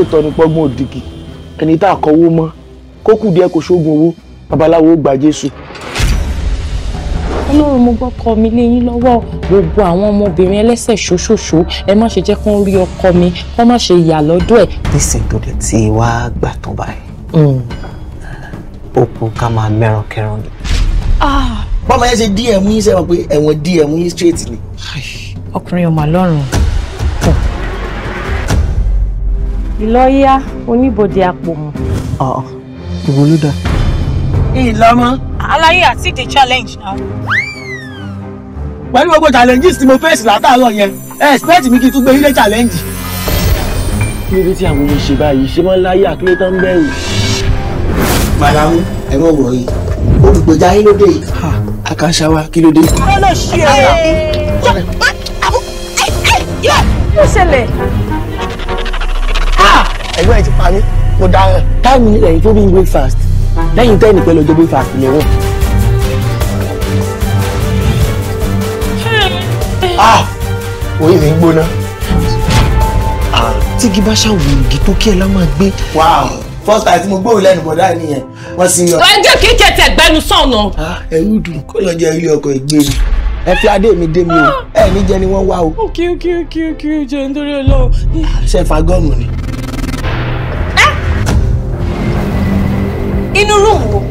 Àṣòótọ́ ni pọ́gbọ́n òdìgì ẹni tá a kọ́wó mọ́ kó kù díẹ̀ kó ṣógun owó babaláwo gba Jésù. Ọlọ́run mo gbọ́kọ mi lé yín lọ́wọ́ gbogbo àwọn ọmọbìnrin ẹlẹ́sẹ̀ ṣoṣooṣo ẹ má ṣe jẹ́ kán rí ọkọ mi kán má ṣe yà lọ́dọ̀ ẹ̀. Nísìnyí tó dé tí wàá gbà tán báyìí ó kún ká máa mẹ́ràn kẹran ni. Bọ́mọ yẹn ṣe DM yín sẹ́wọ̀n pé ẹ̀wọ̀n DM yín straight ni. Ọkùnrin ọmọ àlọ́run. Ìlọ́yà oníbodè àpòmù. Ìwọ ló dá. Ìlọmọ. Aláyé àti the challenge now. Pẹ̀lú gbogbo challenges tí mo fèsì látàárọ̀ yẹn, ẹ expect mi kí n tún gbé ilé challenge. Kí ló dé tí àwọn oníṣe báyìí ṣe máa ń láyé àkílé tán bẹ̀rù? Màdàmú, ẹ mọ̀ wọ̀ yìí, olùgbèjà yín ló dé yìí. Àkànṣáwá, kí ló dé? Ó lọ ṣe é. Kí ló ṣẹlẹ̀? Ẹ̀gbọ́n ẹ̀ ti pa mí, mo dáràn. Táìmù nílẹ̀ yìí tó bí breakfast. Lẹ́yìn tẹ́ẹ̀nì pẹ̀lú ọjọ́ breakfast ni wọ́n. Orí mi ń gbóná. Tígi bá ṣàwò igi tó kí ẹ lá máa gbé. Wow, first time tí mo gbóhùn lẹ́nu bọ̀dá nìyẹn, wọ́n sì yọ. Ẹ jẹ́ kí kẹ̀tẹ̀ gbẹnu sọ̀nà. Ẹ̀rù dùn kó lọ jẹ ilé ọkọ̀ ìgbé ni. Ẹ fi adé mi dé mi o, ẹ ní jẹ ni wọ́n wá o. Ok ok ok ok jẹ́ nítorí Ọlọ́run. Ṣé fa gọ́ọ̀mù ni? Inú rúùmù wo?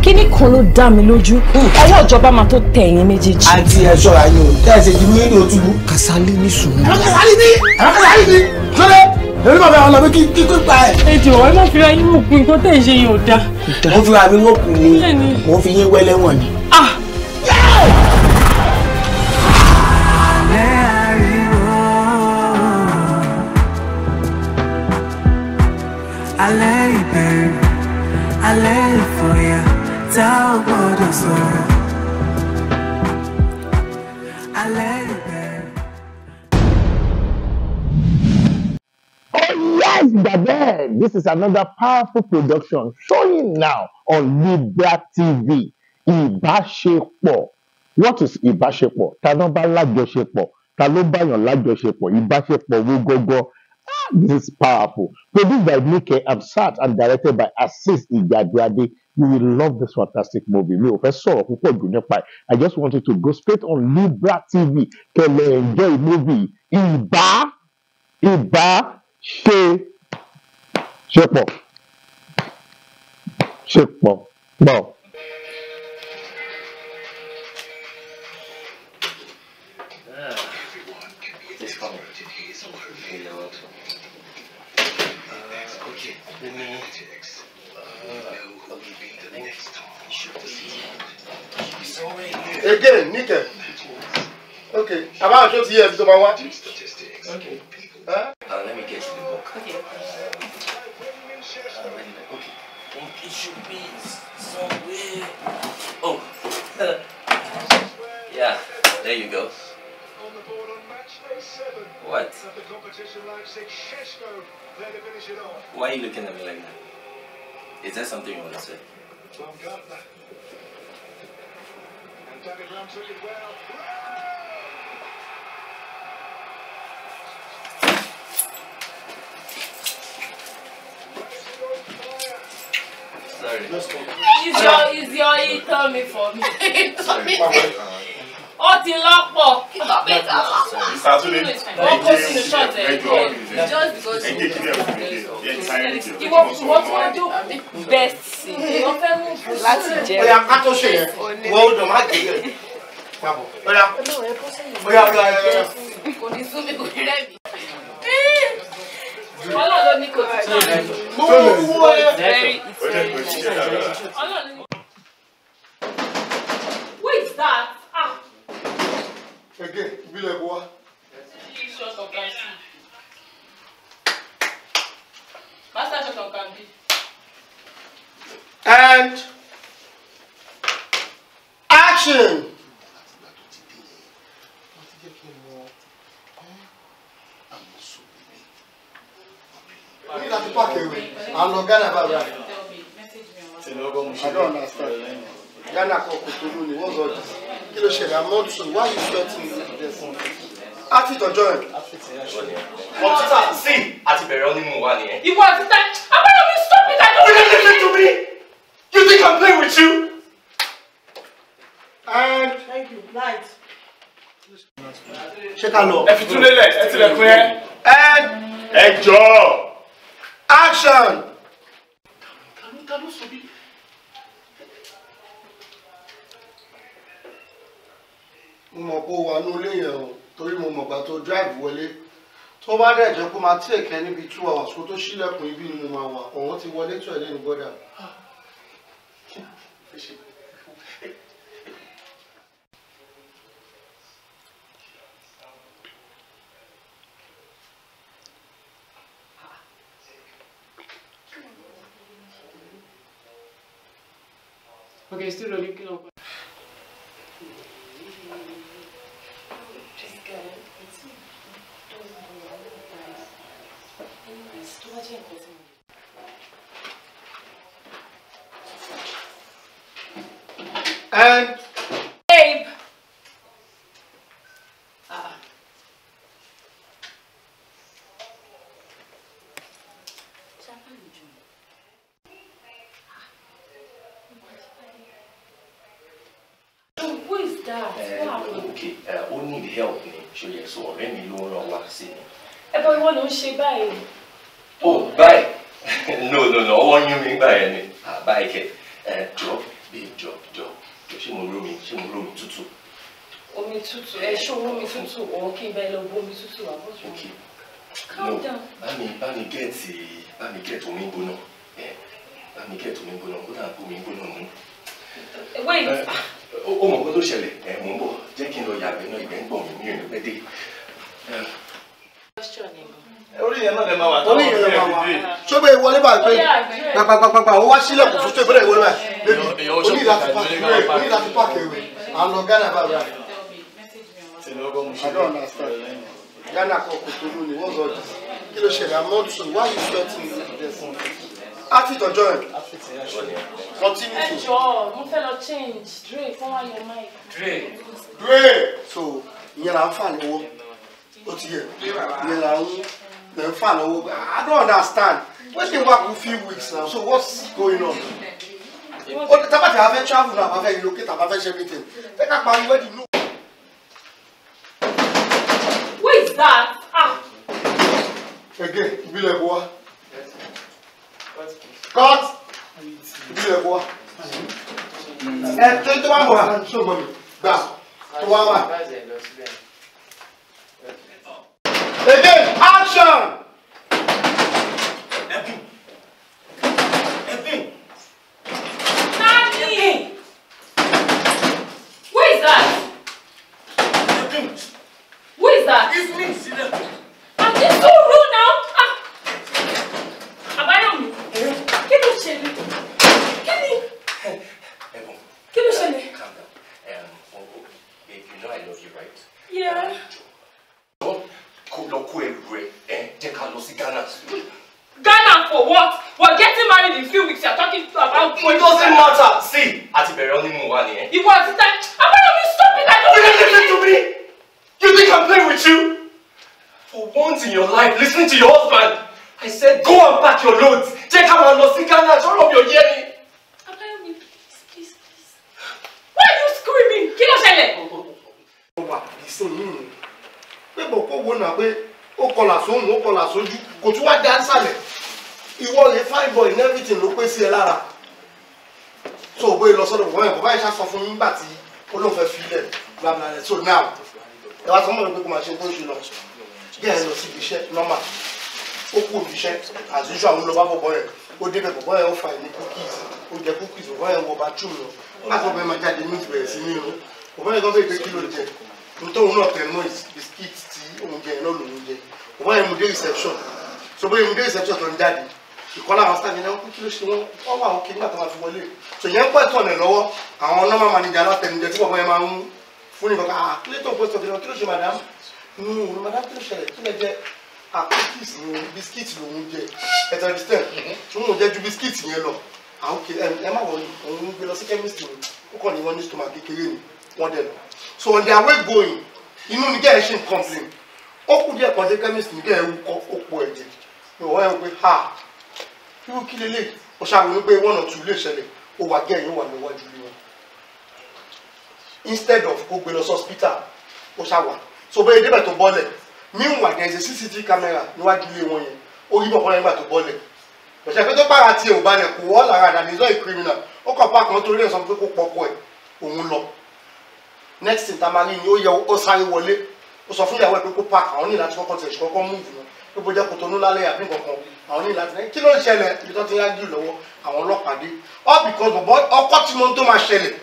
Kíní kan ló dá mi lójú, ọwọ́ ìjọba máa tó tẹ ẹ̀yin méjèèjì. Àǹtí ẹ ṣọ́ra yín o, tẹ́ ẹ ṣe ju nínú òtúbú. Kàsálí ní sùúrù. Àwọn Kàsálí ní, àwọn Kàsálí ní, lóde, lórí bàbá àwọn ọlọ́bí kí kí pa ẹ̀. Ẹ jọ̀wọ́ ẹ má fi ra yín mọ̀kún, nǹkan tẹ̀ ń ṣe yìí ò dáa. Mo fi ra mi mọ̀kún ni, mo fi yín wẹ́lẹ́wọ̀n ni. Alẹ́ ìbẹ̀rù, alẹ́ ìfòyà, tá ò gbọ́dọ̀ sọ̀rọ̀. Alẹ́ ìbẹ̀rù. Oh yes, Babette! This is another powerful production showing now on Libra TV. Ìbáṣepọ̀. What is ìbáṣepọ̀? Ta ló bá lájọṣepọ̀? Ta ló báyàn lájọṣepọ̀? Ìbáṣepọ̀ wo gọ́gọ́? This is powerful. Produced by Nike Amsat and directed by Azeez Ijaduade. You will love this fantastic movie. Mi ò fẹ́ sọ̀rọ̀ púpọ̀ jù nípa ẹ̀. I just want you to go straight on Libra TV. Kẹ́ lè enjoy movie. Ìbá Ìbá ṣe ṣe pọ̀ ṣe pọ̀ pọ̀. Again, Nike. Okay. About 20 years to my wife. Okay. Huh? Let me get to the book. Okay. Okay. I think it should be somewhere. Oh. Yeah. There you go. What? Why are you looking at me like that? Is there something you want to say? Sorry. Is your eat me for me? Ó ti lọ́pọ̀. Wọ́n kó sínú ṣọ́ọ̀tì ẹ̀. Ìwọ tí wọ́n jókòó best sí. Wọ́n fẹ́ mú láti jẹ. Oya ká tó ṣe yẹn, wọ́n ó dùn má gé yẹn. Papọ̀. Oya. Oya oya oya. Kò ní sú mi, kò ní rẹ̀ mí. Ọlọ́run ló ní kò tí tó rẹ̀. Mo wú ẹ. Very, it's very nice. Ọlọ́run ló ní. Who is that? Ah. Again, ìbílẹ̀ kó wá. Short of can see. Master short of can be. And action. Ní láti pààkì ewé, à ń lọ Ghana bàbá rẹ̀. I don't understand. Ghana kan kò tó lónìí, what's all this? Kí ló ṣẹlẹ̀? I'm not sure. Why you threatening me with this? Outfit ọjọ́ yẹn. See, àti bẹ̀rẹ̀ honeymoon wa nìyẹn. Ìwọ àti ta Abáyọ̀mí, stop it! I don't Will you listen to me? You think I'm playing with you? And thank you. Light. Ṣé ká lọ? Ẹ fi tún lélẹ̀, ẹ tilẹ̀kùn yẹn. And Ẹ jọ̀ọ́. action. Ta ló sọ bí? Mo mọ̀ pé ó wà ní ilé yẹn o, torí mo mọ̀gbà tó drive wọlé. Tó bá dẹ̀ jẹ́ kó máa take ẹ níbi 2 hours kó tó ṣílẹ̀kùn, ibi ni mo máa wà. Òun ti wọlé tó ẹ̀ lẹ́nu gbọ́dà. Okay, still rolling. Kí ló ń pa? Jessica, it's doesn't go anyways, tó bá jẹ́ nǹkan tí mo lè. And Babe! Ah. Who is that? What happened? Okay, ó need help ni, ṣe yẹ sọ ọ̀rẹ́ mi ló ń ràn wá sí mi. Ẹ bọ́ ìwọ ló ń ṣe báyìí. Oh, bye. No, ọwọ́ yún mi gbà yẹn ni. Ah, báyìí kẹ̀. Ẹ jọ, babe, jọ, jọ, jọ, ṣé mo rómi tútù? Omi tútù, ẹ ṣó omi tútù, òun kí n bẹ lọ bó omi tútù wà bó ṣe. Okay. Calm No, down. bá mi get omi gbóná. Ẹ bá mi get omi gbóná, ó dà omi gbóná mú. Wait. Ó mọ̀ nǹkan tó ṣẹlẹ̀, ẹ mò ń bọ̀, jẹ́ kí n lọ yàgbẹ́ náà, ìgbẹ́ ń gbọ̀n mi, mi ò ní pẹ́ dé. Question yẹn gan. Orí yẹn náà lè máa wà. Orí yẹn lè máa wà. Ṣé bẹ́ẹ̀ wọlé báyìí pé gbàgbàgbàgbà ó wá sílẹ̀kùn fún ṣé bẹ́ẹ̀ wọlé báyìí? Baby, o ní láti park ewé, o ní láti park ewé. À ń lọ Ghana báyìí báyìí. I don't understand. Ghana kọ Kòtónú ni, what's all this? Kí ló ṣẹlẹ̀? I'm not sure. Why you sweating like this? Outfit ọjọ́ yẹn. Continue Ẹ to. jọ̀ọ́, mo fẹ́ lọ change. Dre, fún wa your mic. Dre. Dre. So ìyẹn là ń fà lọ́wọ́. Ó ti yẹ. Ìyẹn là ń fà lọ́wọ́. I don't understand. Wetin work for few weeks now, so what's going on? Ó ní tábàtì a fẹ́ travel náà, a fẹ́ relocate, a fẹ́ ṣe everything. Ẹ ká parí wedding no. Who is that? Ah. Again, ìbílẹ̀ kó wá. Cut. Ìbílẹ̀ kó wá. Ẹ tó bá mọ̀ wá, ṣé o mọ̀ mi? Gbà tó wá wá. Again, action! Ẹ̀bùn. Ẹ̀bùn. Nani! Who is that? Ẹ̀bùn. Who is that? It's me, sílẹ̀. I'm just so rude now. Ah. Àbáyọ̀mí. Kí ló ṣẹlẹ̀? Kí ni? Ẹ̀bùn. Kí ló ṣẹlẹ̀? Calm down. Oh, babe, you know I love you, right? Yeah. Kó lọ kó ẹrù ẹ, ẹ jẹ́ ká lọ sí Ghana. Ghana for what? We're getting married in few weeks. You're talking about It doesn't matter. See, àti bẹ̀rẹ̀ honeymoon wa nìyẹn. Ìwọ àti ta Abáyọ̀mí, stop it! I don't Will you listen to me? You think I'm playing with you? For once in your life, listen to your husband. I said go and pack your loads. Jẹ́ ká máa lọ sí Ghana. Sọ̀rọ̀ mi ò yé ni. Abáyọ̀mí, please, please, please. Why are you screaming? Kí ló ṣẹlẹ̀? Wà ìsinyìí pé bọ̀ kó wo náà pé ó kọlà sóhun, ó kọlà sójú, kò tún wá dá sàlẹ̀. Ìwọ lè fine boy in everything ló pé sí ẹ lára so bóyá lọ sọ́dọ̀ bọ̀bọ́ yẹn, bọ̀bọ́ yẹn ṣá sọ fún mi nígbà tí ó lóun fẹ́ filẹ̀ bla bla bla. So now ẹ wá sọ mọ́ mi pé kó máa ṣe tó ń ṣe lọ bí ẹ lọ síbi iṣẹ́ normal. Ó kú òbí iṣẹ́ as usual, àwọn lọ bá bọ̀bọ́ yẹn. Ó débẹ̀, bọ̀bọ́ yẹn ó fa ìní cookies, ó jẹ cookies. Bọ̀bọ́ yẹn wọ bathroom lọ. Nígbà tí bọ̀bọ́ yẹn máa jáde, inú ti bẹ̀rẹ̀ sí ní irun. Bọ̀bọ́ yẹn gan bẹ́ẹ̀ pé kí ló jẹ, nítorí òun náà tẹ̀ mọ́ biscuit tí òun jẹ yẹn náà lòun jẹ. Bọ̀bọ́ yẹn mú dé reception. So bóyá mú dé reception tó ń jáde, ìkọlá àwọn staff yẹn náà, kí ló ṣe wọ́n? Wọ́n wà òkè nígbà tó máa fi wọlé. So yẹn ń pẹ́ tọ̀nà lọ́wọ́ àwọn normal manager alátẹnujẹ tí bọ̀bọ́ yẹn máa ń fún ní kankan. Ah, kí ló tó ń pẹ́ tọ̀nà? Kí ló ṣe madam? Nù madam, kí ló ṣẹlẹ̀? Kí lẹ jẹ? Ah, cookies ni, biscuit lòun jẹ. Ẹ tẹ understand tí wọn jẹ ju biscuit yẹn lọ. Ah, ok, ẹ má wọlé, òun gbé lọ sí chemist ni, ó kàn ní wọn ní stomach kékeré ni wọ́n dẹ̀ lọ. So on their way going, Inú ni gẹ́ẹ̀ ṣe ń complain. Ó kù díẹ̀ kan dé chemist ní gẹ́ẹ̀ wúkọ́ ó po ẹ̀jẹ̀. Ìwọ ẹ̀ pé ha irú kí lélẹ̀ ó ṣàrònú pé one or two lè ṣẹlẹ̀ ó wà gẹ́ẹ̀ yóò wà níwájú ilé wọn. Instead of kó gbé lọ sí hospital ó ṣàwà. So bẹ́ẹ̀ débẹ̀ tó bọ́lẹ̀. Meanwhile there is a CCTV camera níwájú ilé wọn yẹn. Ó rí bọ̀kọ́ nígbà tó bọ́lẹ̀. Ọ̀sẹ̀ pé tó bára tiẹ̀ ò balẹ̀ kò wọ́ lára àdá ní zọ́ criminal. Ó kàn pa kan torí ẹ̀ sọ pé kó pọkọ ẹ̀ òun lọ. Next thing tamari ni ó yẹ ó sáré wọlé. Ó sọ fún ìyàwó ẹ̀ pé kó park àwọn ní láti kọ́kọ́ tiẹ̀ kọ́kọ́ move náà. Pé bó jẹ́ Kòtónú lálẹ́ àbí nǹkan àwọn ní láti kí ló ń ṣẹlẹ̀ ibi tó ti ń yájú lọ́wọ́ àwọn ọlọ́pàá dé. All because bọ̀bọ̀ ọkọ tí mo ń tó máa ṣẹlẹ̀.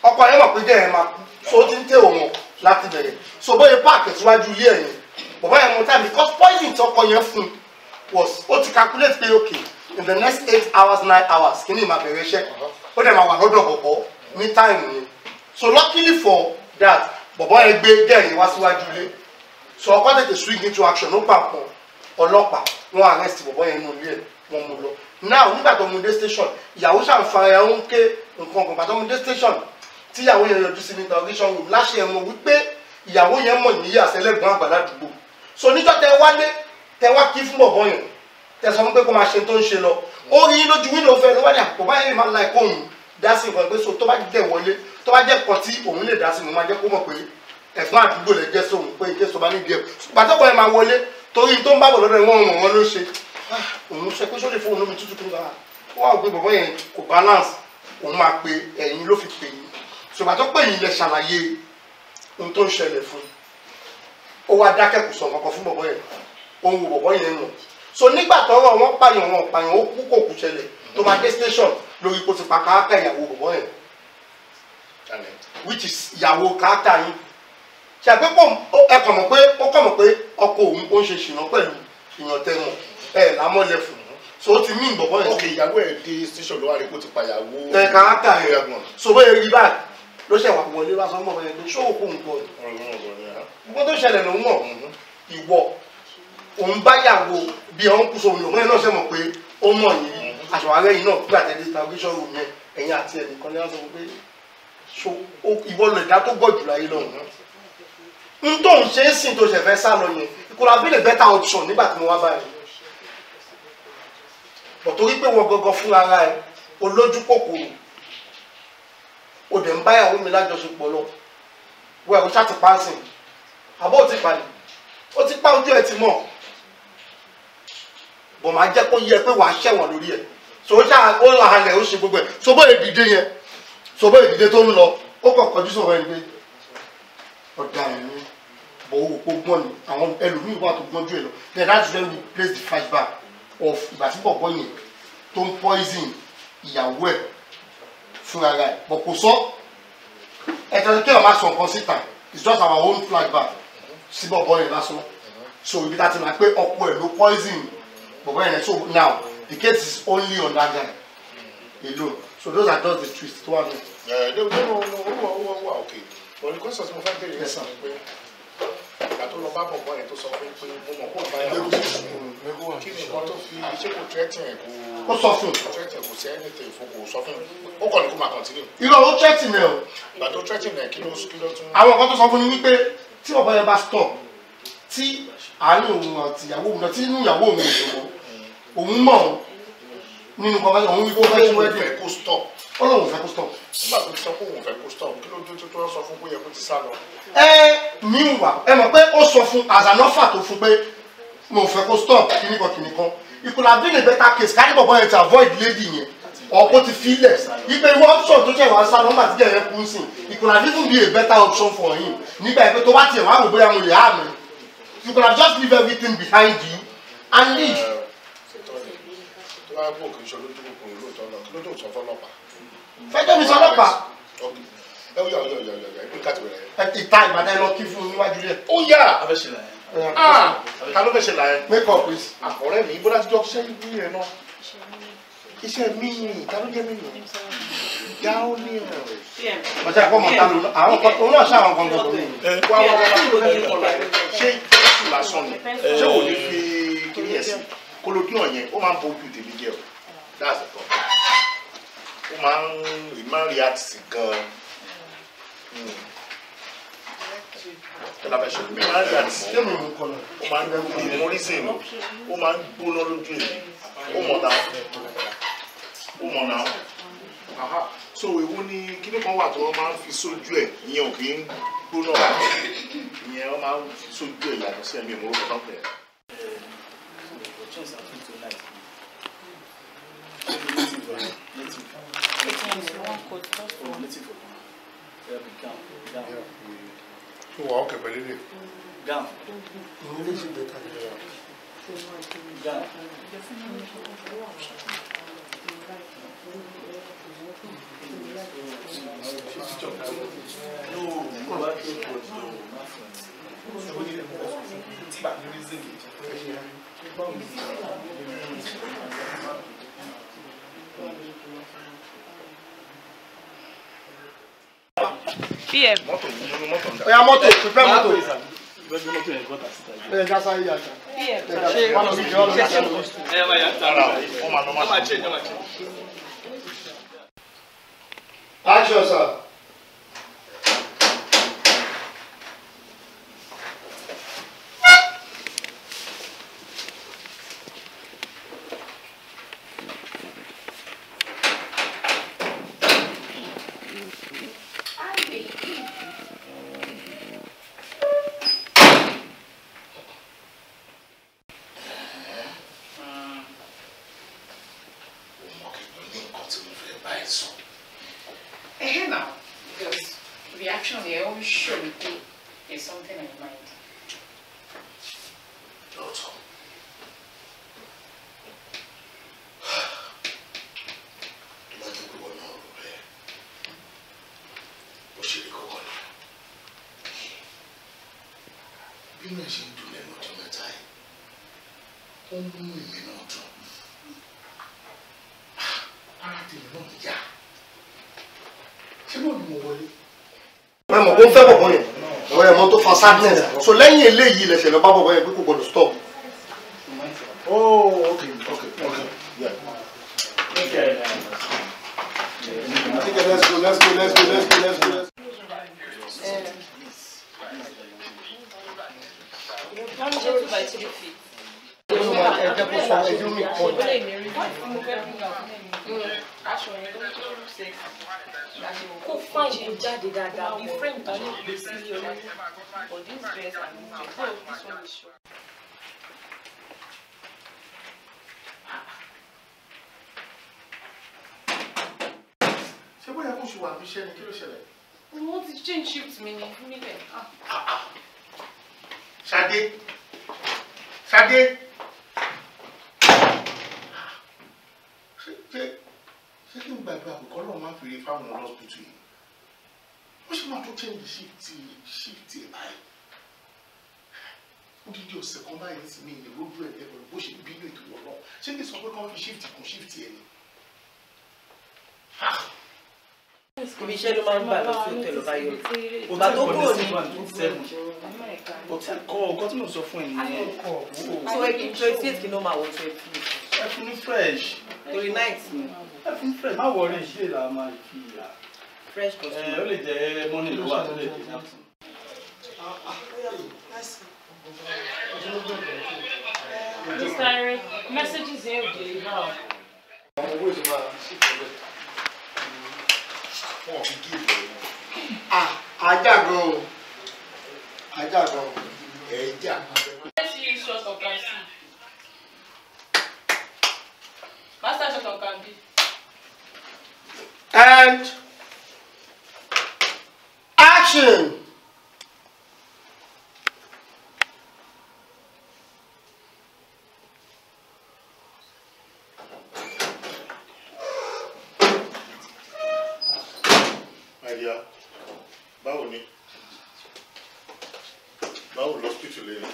Ọkọ yẹn mọ̀ pé jẹ́ ẹ̀ máa kú. So ó ti ń tẹ̀ òun láti bẹ̀rẹ̀. So bóyá park síwájú ilé ẹ̀yìn. Bọ̀bọ̀ yẹn mú time because poison tí ọkọ yẹn fún was ó ti calculate pé okay in the next 8 hours 9 hours kí ni ìmọ̀ bẹ̀rẹ̀ iṣẹ́ ó dẹ̀ máa wà lọ́dọ̀ bọ̀bọ̀ ní time yẹn. So luckily for that bọ̀bọ̀ yẹn gbé gẹ̀yìn wá síwájú ilé. So ọkọ tètè swing into action ó pàpọ̀ ọlọ́pàá wọ́n arrest bọ̀bọ̀ yẹn nínú ilé ẹ̀ wọ́n mú lọ. Now nígbà tó mú dé station ìyàwó ṣàǹfààní ẹ̀ ń ké nǹkan kan pàtó mú dé station tí ìyàwó yẹn yọjú sí ní interrogation room láṣẹ ẹ̀ mọ̀ wípé ìyàwó yẹn mọ̀ níyà sẹlẹ̀gbọ́n àgbà ládùúgbò. So níjọ́ tẹ wálé tẹ wá kí fún bọ̀bọ̀ yẹn tẹ sọ fún pé kó máa ṣe tó ń ṣe lọ ó rí lójú wíńdò fẹ́ ló wá ní àpò báyìí máa ń la ẹ̀kọ́ òun dá sí nǹkan pé so tó bá dẹ̀ wọlé tó bá jẹ́ kan tí òun lè dá sí mo máa jẹ́ kó mọ̀ pé ẹ̀gbọ́n àdúgbò lè jẹ́ sóhun pé ike sọ bá nídìí ẹ̀ pàtẹ́kọ̀ ẹ̀ máa wọlé torí tó ń bá bọ̀ lọ́dọ̀ wọn wọn ló ṣe òun ṣe pé sóde fóònù mi tútù kí n bá wà ó pé bọ̀bọ̀ yẹn kò balance òun máa pe ẹ̀yin ló fi pè yín ṣùgbọ́n tó pè yín lẹ ṣàlàyé ohun tó ń ṣẹlẹ̀ fún ó wá dákẹ́ kò sọ nǹkan fún bọ̀bọ̀ yẹn òun wo bọ̀bọ̀ yẹn nù. So nígbà tọ́rọ̀ wọn pààyàn wọn pààyàn ó kú kò kú ṣẹlẹ̀ tó máa dé station lórí kó ti pa káàkà ìyàwó bọ̀bọ̀ yẹn which is ìyàwó káàkà yín. Ṣe àgbẹ̀ pọ̀ ẹ kàn mọ̀ pé ó kàn mọ̀ pé ọkọ òun ó ń ṣe ṣìnà pẹ̀lú ìyàn tẹ̀wọ̀n ẹ̀ lámọ́lẹ̀ fún so ó ti mí bọ̀bọ̀ yẹn. Ok ìyàwó ẹ̀ dé station ló wá rí kó ti pa ìyàwó. Ẹ káàkà yẹn so bóyá rí báyìí ló ṣẹ̀ wá wọlé wá sọ mọ̀ yẹn pé ṣó òkú nǹkan gbogbo tó ṣẹlẹ̀ ló ń mọ̀ ìwọ òun bá yàwó bí ọ̀hún kú sóhun lòun náà ṣe mọ̀ pé ó mọ̀ yìí àṣọwárẹ́ yìí náà gbà tẹ́lẹ̀ interrogation room yẹn ẹ̀yìn àti ẹnìkan ní wọ́n sọ pé ìwọ lè dá tó gbọ́ jù láyé lọ́hùn. N tó ń ṣe é sìn tó ṣẹ̀ fẹ́ sá lọ yẹn it could have been a better option nígbà tí mo wá báyìí. Bọ̀ torí pé wọ́n gangan fún ara ẹ̀ olójú kòkòrò o dẹ̀ ń báyàwó mi lájọṣepọ̀ lọ wẹ́ẹ̀ o ṣáà ti pa á sìn àbó ò ti pa ni ó ti pa ojú ẹ̀ ti mọ̀ bọ̀ máa jẹ́ kó yẹ pé wàá ṣẹ̀wọ̀n lórí ẹ̀ so ó ṣáà ó là halẹ̀ ó ṣe gbogbo ẹ̀ so bó èdìdé yẹn so bó èdìdé tó ń lọ ó kàn kọjú sọ̀rọ̀ ẹni pé ọ̀daràn ni bọ̀ ó kó gbọ́n ni àwọn ẹlòmíì wà tó gbọ́n jù ẹ lọ. Then that's when we place the flashback of ìgbà tí bọ̀bọ̀ yẹn tó ń poison ìyàwó ẹ̀ fúnra rẹ̀ bọ̀ kò sọ ẹ̀tọ́ kí ọ̀ máa sọ nǹkan síta. It's just our own flashback sí bọ̀bọ̀ yẹn lásán. So ibi tá a ti mọ̀ pé ọkọ ẹ̀ ló poison bọ̀bọ̀ yẹn. So now the case is only on that guy alone. So those are just the twists tó wà ní. Ẹ ẹ ó wà okay. But the question mo fẹ́ bèrè yẹn ni pé ìgbà tó lọ bá bọ̀bọ̀ yẹn tó sọ pé mo mọ̀ kó bá yàrá kí ni nǹkan tó fi ṣé kò threaten ẹ̀ kò ó sọ fún un kò threaten kò sí anything fún kò sọ fún un ó kàn ní kó máa continue. Irọ́ ó threaten ẹ̀ o. Ìgbà tó threaten ẹ̀ kí ló tún. Àwọn nǹkan tó sọ fún mi wípé tí bọ̀bọ̀ yẹn bá stop tí àárín òun àti ìyàwó òun náà tí inú ìyàwó òun ò dùn mọ́ òun mọ̀ ọ́n nínú kọ́kọ́ òun wípé ó fẹ́ ṣe wedding. Ó fẹ́ kó stop. Ó lóun fẹ́ kó stop. Nígbà tó ti sọ pé òun fẹ́ kó stop kí ló dé tó sọ fún pé yẹ kó ti sá lọ. Ẹ meanwhile ẹ mọ̀ pé ó sọ fún as an offer tó fún pé mo fẹ́ kó stop kíníkan kíníkan. It could have been a better case kárí bọ̀bọ̀ yẹn ti avoid lady yẹn or kó ti filẹ̀ ipe irú option tó jẹ́ wàá sá lọ́gbà tí jẹ́ yẹn kú sí. It could have even been a better option for him nígbà yẹn pé tó bá tiẹ̀ wá rò bóyá mo lè há mi. You could have just leave everything behind you and leave. Tó bá gbọ́ kì í ṣe olójú kòkòrò lóòótọ́ náà kí ló tó sọ fọlọ́pàá. Fẹjọ́ mi sọ ọlọ́pàá. Ẹ ó yà ó yà ó yà ó yà ibi ká ti bẹ̀rẹ̀. Ìta Ìbàdàn lọ kí fún un níwájú rẹ̀. Ó yà ta ló fẹ́ ṣe láyé. Make up please. Àkọ́rẹ́ mi bó láti jọ ṣiṣẹ́ ibi yẹn náà. Iṣẹ́ mi ta ló jẹ́ mi nù. Daniel. Ọ̀sẹ̀ àkọ́ mọ̀ ta ló àwọn kan òun náà ṣàwọn kan gbọ̀ngàn mi. Wá wá wá ṣé jésù lásán ni ṣé ò ní fi kiri ẹ̀ sí kolodion yẹn ó máa ń bojú tèmi jẹ o. That's the problem. Ó máa ń react sí gan-an. Kí la fẹ́ ṣe? Mi máa ń yà tí mo ó máa ń gbóná oríṣi mi, ó máa ń gbóná lójú èmi. Ó mọ̀ náà. Ó mọ̀ náà. So èwo ni kíní kan wà tí wọ́n máa ń fi sójú ẹ̀, ìyẹn ò kì í gbóná báyìí. Ìyẹn wọ́n máa ń fi sójú ẹ̀ yàtọ̀ sí ẹ̀mí ìmúrò kan pẹ̀. Tó wà ókè pẹ̀lú ilé. Ìyẹn lè ṣe bẹ́tà ní ọ̀rọ̀. PM. Oya mọ́tò, prepare mọ́tò. Ẹ já sáré yàtọ̀. PM. Action, sir. Reaction there always show me there's something in mind. Lóòótọ́. Tó bá jẹ́ pé wọ́n náà rò bẹ́ẹ̀, bó ṣe rí kọ́kọ́ ni. Bí mi ṣe ń dùn lẹ́nu ọjọ́ mẹ́ta yìí, ó ń mú èmi náà dùn. Ara tèmi náà yá. Ṣé bó ni mo wọlé? Ẹ mọ̀ kó ń fẹ́ bọ̀bọ̀ yẹn, ọ̀rọ̀ ẹ̀ mọ̀ tó fa sadness. So lẹ́yìn eléyìí lẹ̀ṣẹ̀ lọ bá bọ̀bọ̀ yẹn pé kò gbọdọ̀ stop. Oh, okay, okay, okay. Yeah. Okay, let's go, let's go, let's go, let's go, let's go. Kó fine kó jáde dáadáa bí frame tó lè gbé sílé olówó. But this dress and this dress, oh, this one is short. Ṣé bóyá kó ṣe wà níbi iṣẹ́ ni kí ló ṣẹlẹ̀? Wọ́n ti change shift mi ní fún mi lẹ̀. Ṣadé! Ṣadé! Ṣé kí n gbàgbé àkókò náà máa ń fèrè fáwọn hospital yìí? Ó ṣe máa tó change shift ẹ̀ báyìí. Odidi ọ̀sẹ̀ kan báyìí sí mi ìlú lójú ẹ̀ lẹ́nu bó ṣe bínú ètò ìwọ náà. Ṣé kí n sọ pé kán fi shift kún shift ẹ̀ ni? Ibi iṣẹ́ ló máa ń gbà lọ sí hòtẹ́ẹ̀lì ọba yọ. Ìgbà tó kúrò ní hòtẹ́ẹ̀lì kọ́ ọkọ tí mo sọ fún ẹ nìyẹn. So ẹ kí 28 kí ló máa wọ 28. Ẹ fún ní fresh. Torí night ni. Ẹ fún fresh, má wọrí ṣé là máa fi yà. Fresh customer. Ẹ ó lè jẹ́ morning ló wà tó lè jẹ́ afternoon. Mr. Ere, messages yẹn ò deliver. Àwọn owó ìṣúná sí ìpínlẹ̀. Wọn fi gé ìbò wọn. Ajá gan o. Ajá gan o. Ẹ jà. Let's use short of can see. Master short of can be. And action. My dear, báwo ni? Báwo lọ́spítù lè rí?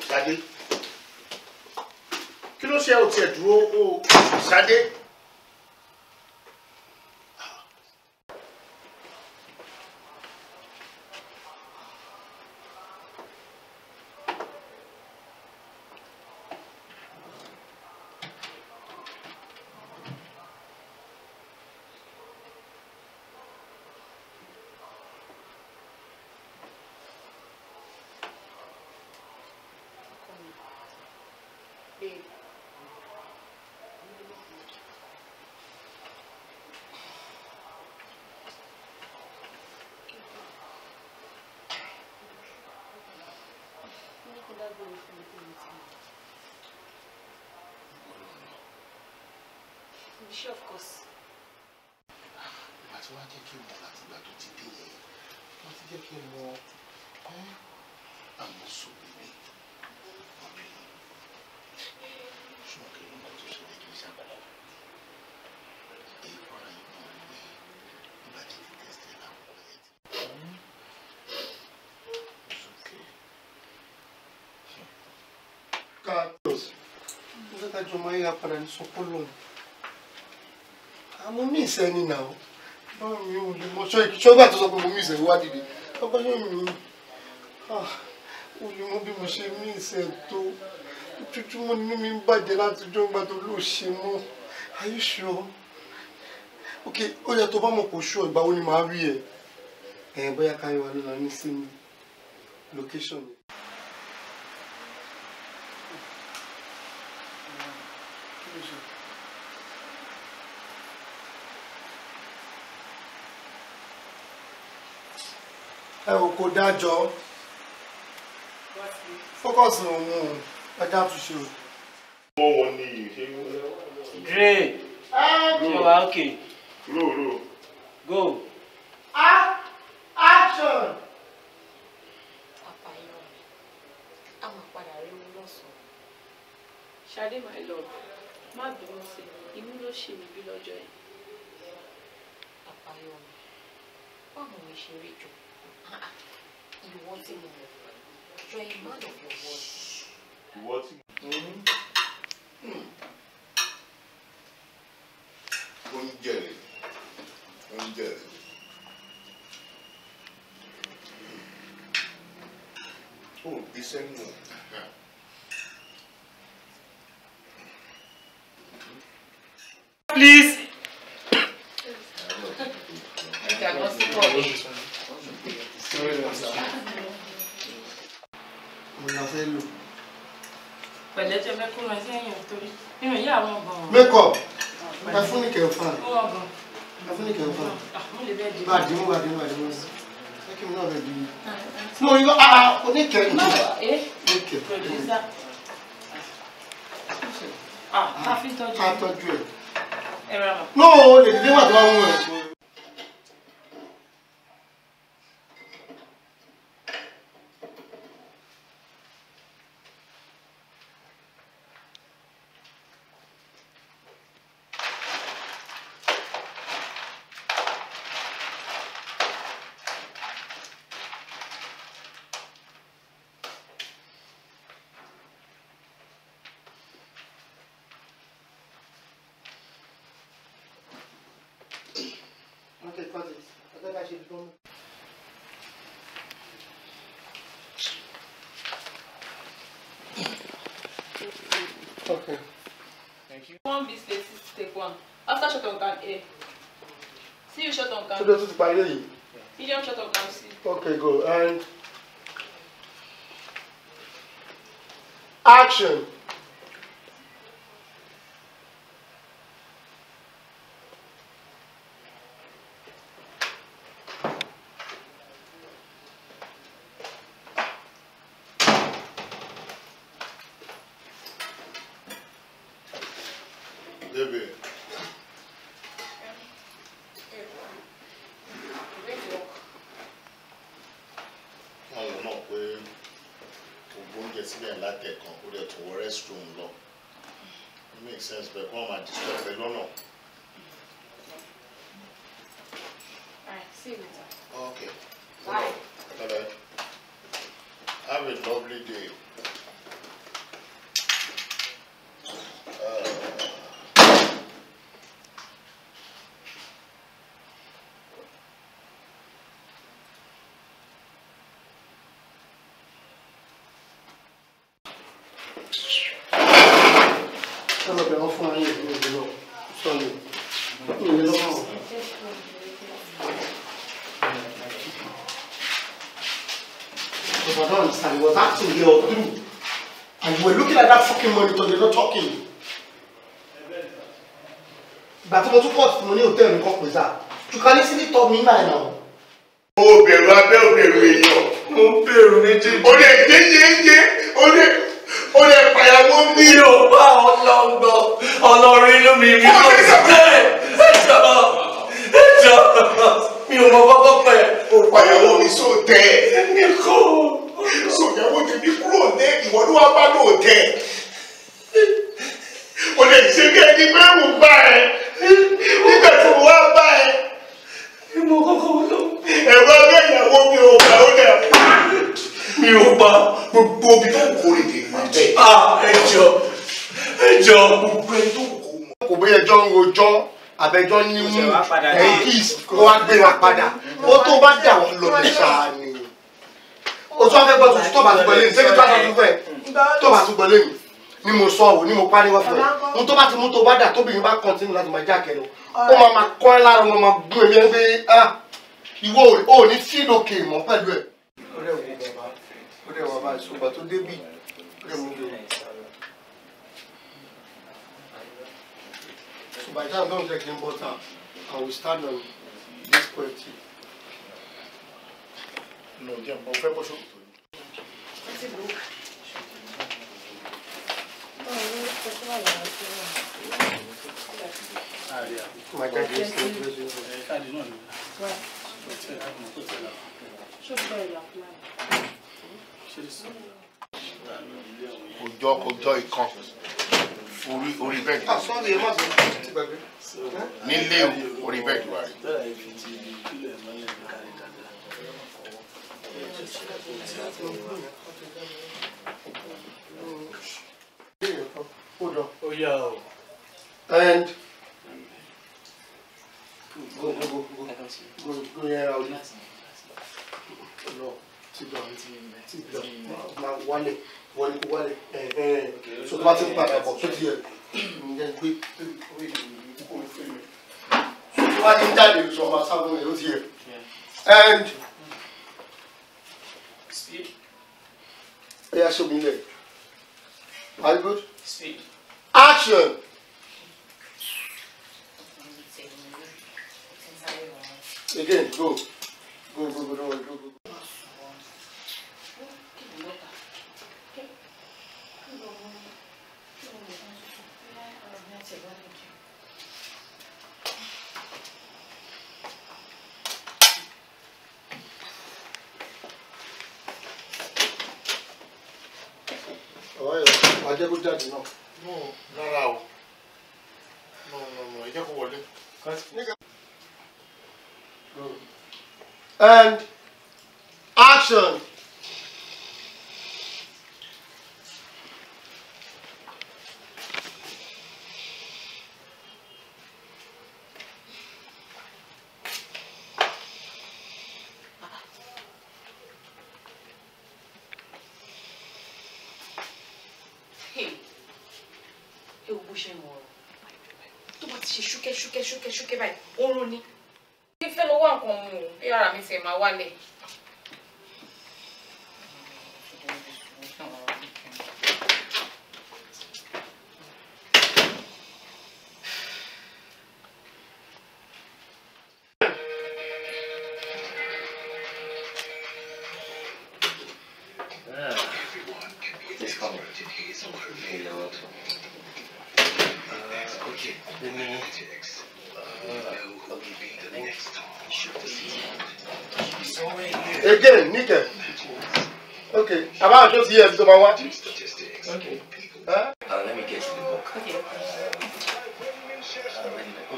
Ṣadé. Kí ló ṣe ò tiẹ̀ dúró o Ṣadé? dágbére fún mi pé mo ti lọ. Sure, of course. Ìgbà tí wàá jẹ́ kí n mọ̀ láti ìgbà tó ti dé yẹn, wọ́n ti jẹ́ kí n mọ̀ àmọ́ sóbìrì obìnrin. Ṣùgbọ́n kí ló ń bá tó ṣẹlẹ̀ kí n ṣàkóso. Èyí fúnra yìí náà rí pé nígbà tí ti tẹ̀sí láwọn ọ̀rẹ́ ti. It's okay. Carlos, mo fẹ́ ká jọ máa yíra padà ní sọpọ́ lọ́hùn. Àmọ́ mí ìsẹ́ni náà, báwo mi ò lè mọ ṣọ́gbà tó sọ pé mo mí ìsẹ́ wá dìde. Ọkọ ṣé mi ò lè mọ bí mo ṣe mí ìsẹ́ tó. Ojoojúmọ́ nínú mi ń bàjẹ́ láti jọ́ ìgbà tó lóò ṣe mọ́. Are you sure? Okay, ó yẹ tó bá mọ̀ kó ṣú ìgbà wo ni màá rí ẹ? Ẹ bóyá káyọ̀ wà lọ́la ní same location. Kí ló ṣe? Ẹ ò kò dájọ́. Focus on òun ẹja àtúnṣe o. Wọ́n wọ́n ní ṣé. Dre. Ṣé wàá okay? Ro ro. Go. Action. Àpàyàn mi, a máa padà rí owó lọ́sàn-án. Ṣadé my love, má bínú sí mi, inú ló ṣe mí bí lọ́jọ́ yẹn. Àpàyàn mi, báwo ni ṣe rí jù? Ìwọ tí mo mọ̀, you are a man of your word. Ìwọ tí mo mọ̀. Oúnjẹ rẹ̀, oúnjẹ rẹ̀. Ó gbé sẹ́nu. Please. Mo la fẹ́ lò. Pẹ̀lẹ́ jẹ́ fẹ́ kó lọ sẹ́yìn torí nínú ìyá àwọn ọ̀gbọ̀n. Make up. Ẹ fún ní kẹfà. Ẹ fún ní kẹfà. Mo lè bẹ́ẹ̀ di. Bá a dìímú, bá a dìímú, bá a dìímú. Ṣé kí mi náà bẹ̀ dìímú? Mo rí oníkẹ́ oníkẹ́. Producer. Ah, a fi tọ́jú. Ká tọ́jú ẹ̀. Ẹ ra mọ̀. No, lè dìde wà tó bá wù ẹ́. Okay, cut it. I think I should go. Okay. Thank you. 1 B state 6 take 1. After shot on can A. See you shot on can. So this is by you. Medium shot on can C. Okay, go and action. Baby. Wọ́n mọ̀ pé ògbó oúnjẹ sílẹ̀ látẹ̀kàn ó dẹ̀ tó wọ restroom lọ. It makes sense bẹ́ẹ̀ kó wọ́n máa disturb ẹ lọ́nà. Alright, see you later. Okay. Bye. Bye. Have a lovely day. Because I don't understand. It was acting here all through. And you were looking at that fucking monitor, you're not talking. But mo tún cut mo ní hotel mi kọ́ pé sá. You can easily talk me now. Ó bẹ̀rù abẹ́, ó bẹ̀rù èèyàn. Mo bẹ̀rù méjèèjì. Ó lè yé yé yé. Ó lè pàyàwó mi. Mi ò bá ọlọ́gbọ́ ọlọ́rin inú mi mi kò tẹ̀. Ẹjọ́ ẹjọ́ mi ò mọ kọ́kọ́ pẹ̀. Ó pàyàwó mi sóò tẹ̀. Mi kò. Sòyàwó tèmi kúrò ní ìwọ ló wá bá lóò tẹ̀. O lè ṣe bí ẹni pé mo bá ẹ nígbà tí mo wá bá ẹ. Mo kọ́kọ́ lọ. Ẹ̀rọ abẹ́ ìyàwó mi ò gbà ó dẹ̀ pa. Mi ò pa. Gbogbo ibi tó ń kórè dè máa bẹ́ẹ̀. Ẹjọ́ ẹjọ́. Gbogbo ẹni tó kò mọ̀. Kò bóyá ẹjọ́ ń rojọ́ àbẹjọ́ ní mú ẹ̀yìn kó wá gbéra padà. Ó tó bá dà wọ́n lọ lè ṣáà ni. O tún wá fẹ́ gbọ́ tuntun tó bá tún gbọ́ lẹ́yìn. Ṣé kí tó bá tún fẹ́ tó bá tún gbọ́ lẹ́yìn? Ni mo sọ ò ní mo pa níwá fún ẹ. Ohun tó bá ti mú tó bá dà tóbìnrin bá kọ́ntínú láti máa já kẹlọ. Ó máa máa kọ́ ẹ lára wọn máa gún èmi ẹni pé ìwọ ò ní fíìlì òkè mọ́ pẹ̀lú ẹ̀. Ó dẹ̀ wo bàbá, ó dẹ̀ wà báyìí, ṣùgbọ́n tó débì, ó dẹ̀ mú mi lò. So by the time I don't take him butter, I will stand on this quality. No, jẹ́ mo fẹ́ bọ́ ṣòkòtò yìí. Kò jọ ìkan orí bẹ́ẹ̀dì. Nílé orí bẹ́ẹ̀dì wà rí. Hold on. Oh yeah. And go. Go yeah, I'll no, sit down. Ma wale. So tó bá ti ń padà bọ̀ tó ti yẹ. Ǹjẹ́ gbé so tó bá ti ń jáde sọ ma sábọ̀ rẹ̀ ó ti yẹ. And speed. Oya show me there. Are you good? Speed. Action! Again, go. Go, don't worry, go. Wàá jẹ́ kó jáde náà. No, rárá o. No, ẹ jẹ́ kó wọlé. And action! Ẹ wo bó ṣe ń wọ̀rọ̀ tó bá ti ṣe ṣúkẹ́ ṣúkẹ́ ṣúkẹ́ ṣúkẹ́ báyìí oorun ni. Bí fẹ́ lọ wá nǹkan mu o bí ara mi tiẹ̀ máa wálẹ̀. Again, Nike. Okay. About just here, to my wife. Okay. Huh? Let me get to the book. Okay. Okay. I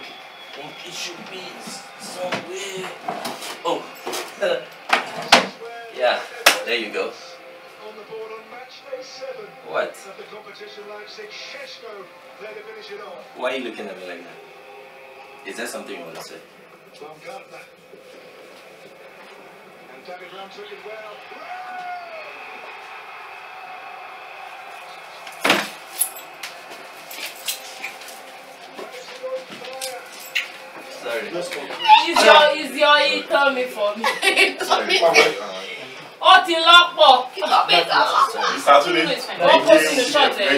think it should be somewhere. Oh. Yeah. There you go. What? Why are you looking at me like that? Is there something you want to say? Sorry. Is your eat me for me? Sorry. Ó ti lọ́pọ̀. Ó kó sínú ṣọ́ọ̀tì ẹ̀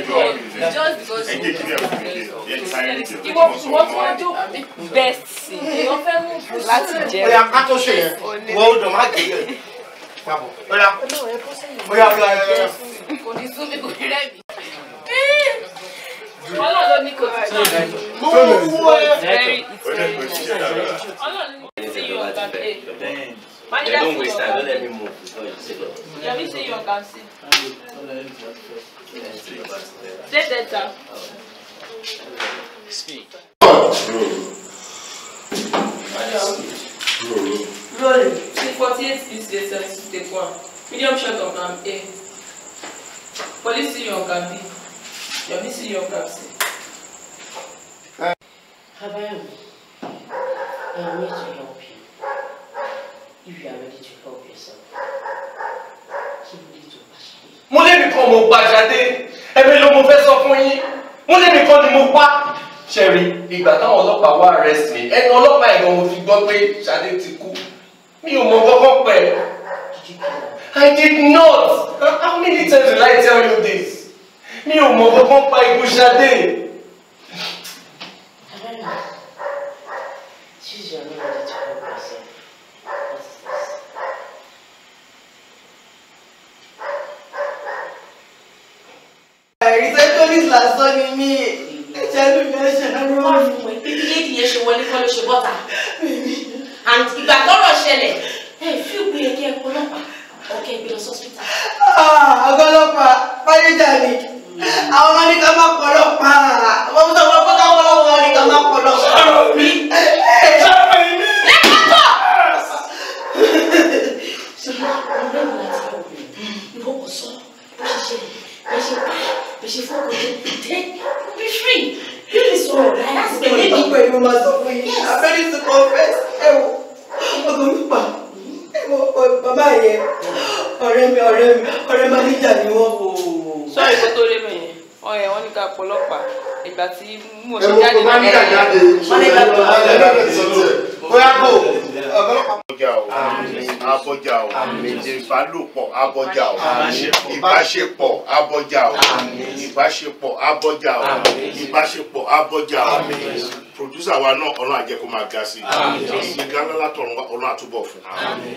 ìwọ tí wọ́n jókòó best sí èèyàn fẹ́ mú láti jẹ. Oya ká tó ṣe yẹn, wọ́n ó dùn má gé yẹn. Oya oya oya oya. Kò ní sún mi, kò ní rẹ̀ mí. Ọlọ́run ló ní kò tí Mo wú ẹ. Very, it's very nice. Ọlọ́run ló ní see you on cam A. Manager Don't see waste you time. on Don't cam let A. me move before you say that. Yomi see you on cam C. Say Delta. Speak. Rolling. Scene 48 is the 76 take 1. Medium shot on cam A. Police see you on cam B. Yomi see you on cam C. Abayomi, I am here to help you. If you are ready to help yourself. Kí ló dé tó bá ṣe? Mo lé nìkan mo pa Ṣadé. Ẹ̀mí ló mo fẹ́ sọ fún yín. Mo lé nìkan ni mo pa. Ṣẹ̀rí, ìgbà táwọn ọlọ́pàá wá arrest mi, ẹnu ọlọ́pàá ẹ̀gbọ́n mo fi gbọ́ pé Ṣadé ti kú. Mi ò mọ kọ́kọ́ pẹ̀. I did not. How many times will I tell you this? Mi ò mọ kọ́kọ́ pa ikú Ṣadé. Abayomi, since you are not ready to help yourself, what is this? Receptionist lásán ni mí. Ẹ̀jẹ̀ ló lè ṣe ẹ̀rọ. Wọ́n fi mọ̀ pé bí lady yẹn ṣe wọlé kọ́ ló ṣe bọ́ta. And ìgbà tọ́rọ̀ ṣẹlẹ̀, ẹ fi òpin yẹ kí ẹ pọlọ́pàá ọ̀kẹ́ gbé lọ sọ́sítà. Ọgọ́lọ́pàá, mánéjà ni. Àwọn ọmọ ní ká má pọlọ́pàá. Wọ́n sọ fún ọkọ̀ káwọn ọlọ́wọ́ ní ká má pọlọ́pàá. Ọ̀rẹ́ mi láti help you. Ìwọ kò sọ bó ṣe ṣẹlẹ̀, bẹ́ẹ̀ ṣe pa, bẹ́ẹ̀ ṣe fọ́ọ̀kọ̀ jẹ, then you be free. You lè sọ̀rọ̀ láti pẹ̀lú mi. Ọ̀pẹ̀ ni mo máa sọ fún yín. I'm ready to confess. Ẹ wo, ọgọ́lọ́pàá. Ẹ wo, bàbá yẹn. Ọ̀rẹ́ mi, ọ̀rẹ́ mi, ọ̀rẹ́ mánéjà ni wọ́n. Sorry kó tó dé bẹ̀yẹn. Ọ̀yẹ̀ wọ́n ní ká pọlọ́pàá. Ìgbà tí mo ṣe Ẹ mú jáde kó mánéjà jáde. Mánéjà ló wà. Bóyá kò. Abọ́jà o, abọ́jà o, ìbálòpọ̀ abọ́jà o, ìbáṣepọ̀ abọ́jà o, ìbáṣepọ̀ abọ́jà o, ìbáṣepọ̀ abọ́jà o. Producer wa náà ọ̀nà àjẹ́ kó máa ga sí i. Ìgbéga ńlá látọ̀run wá ọ̀nà àtúbọ̀ fún.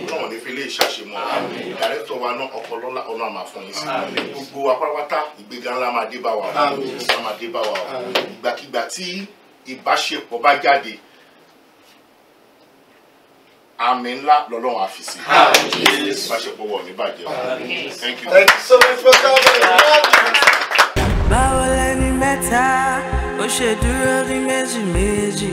Ọlọ́run ní fi lè ṣàṣemọ́. Director wa náà ọkọ̀ lọ́lá ọ̀nà àmà fún yín sí. Gbogbo wa pátápátá ìgbéga ńlá máa dé bá wa o. Ìgbéga máa dé bá wa o. Ìgbàkigbà tí ìbáṣepọ̀ bá jáde, àmì ńlá lọ́lọ́run á fi sí. Ìbáṣepọ̀ wọ̀ ní bàjẹ́. Thank you. Thank you so much for coming. Báwo lẹni mẹ́ta ó ṣe dúró ní méjì méjì?